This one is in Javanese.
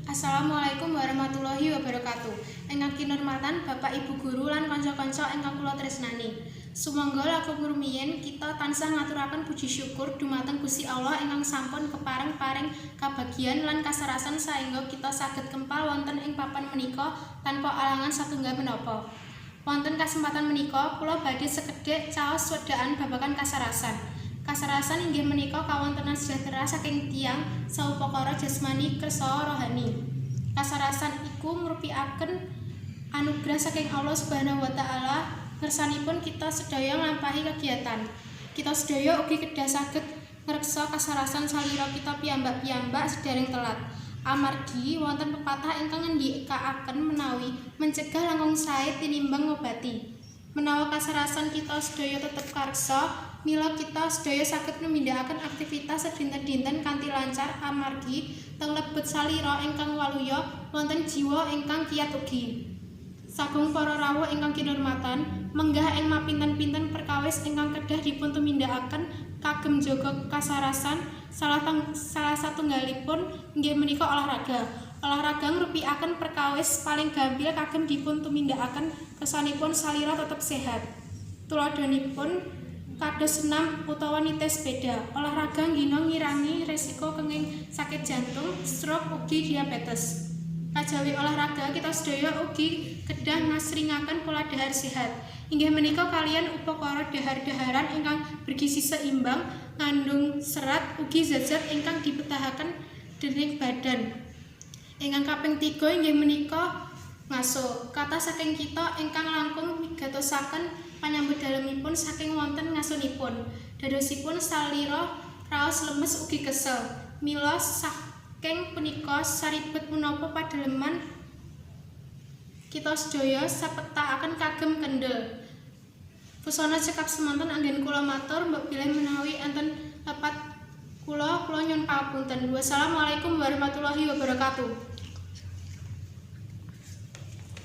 Assalamualaikum warahmatullahi wabarakatuh. Ingkang kinurmatan Bapak Ibu guru lan kanca-kanca ingkang kula tresnani. Sumangga langkung rumiyin kita tansah ngaturaken puji syukur dumateng Gusti Allah ingkang sampun kepareng paring kabagyan lan kasarasan saengga kita saged kempal wonten ing papan menika tanpa alangan satunggal menapa. Wonten kasempatan menika kula badhe sekedhik caos wedakan babagan kasarasan. Kasarasan inggih menika kawontenan sejahtera saking tiyang saupakara jasmani kersa rohani. Kasarasan iku ngrupiaken anugerah saking Allah Subhanahu wa Taala ngersanipun kita sedaya nglampahi kegiatan. Kita sedaya ugi kedah saged ngreksa kasarasan salira kita piyambak-piyambak sedereng telat. Amargi wonten pepatah ingkang ngendikaaken menawi mencegah langkung sae tinimbang ngobati. Menawa kasarasan kita sedaya tetep kareksa, mila kita sedaya saged numindakaken aktivitas sedinten-dinten kanthi lancar amargi teng lebet salira ingkang waluya wonten jiwa ingkang kiyat ugi. Sagung para rawuh ingkang kinurmatan, menggah ing mapinten-pinten perkawis ingkang kedah dipun tumindakaken kagem jaga kasarasan, salah satunggalipun inggih menika olahraga. Olahraga ngrupiaken perkawis paling gampil kagem dipun tumindakaken kersanipun salira tetep sehat. Tuladhanipun kados senam utawa nitih sepeda. Olahraga nggina ngirangi resiko kenging sakit jantung, stroke ugi diabetes. Kajawi olahraga, kita sedaya ugi kedah ngasringaken pola dhahar sehat. Inggih menika kaliyan upakara dhahar-dhaharan ingkang bergizi seimbang, ngandung serat ugi zat-zat ingkang dibetahaken dening badan. Ingkang kaping tiga inggih menika ngaso. Kathah saking kita ingkang langkung migatosaken panyambut dalemipun saking wonten ngasonipun. Dadosipun salira raos lemes ugi kesel. Mila saking punika saribet menapa padaleman kita sedaya sapetakaken kagem kendel. Busana cekap semanten anggen kula matur, mbok bilih menawi enten lepat kula, kula nyuwun pangapunten. Wassalamualaikum warahmatullahi wabarakatuh.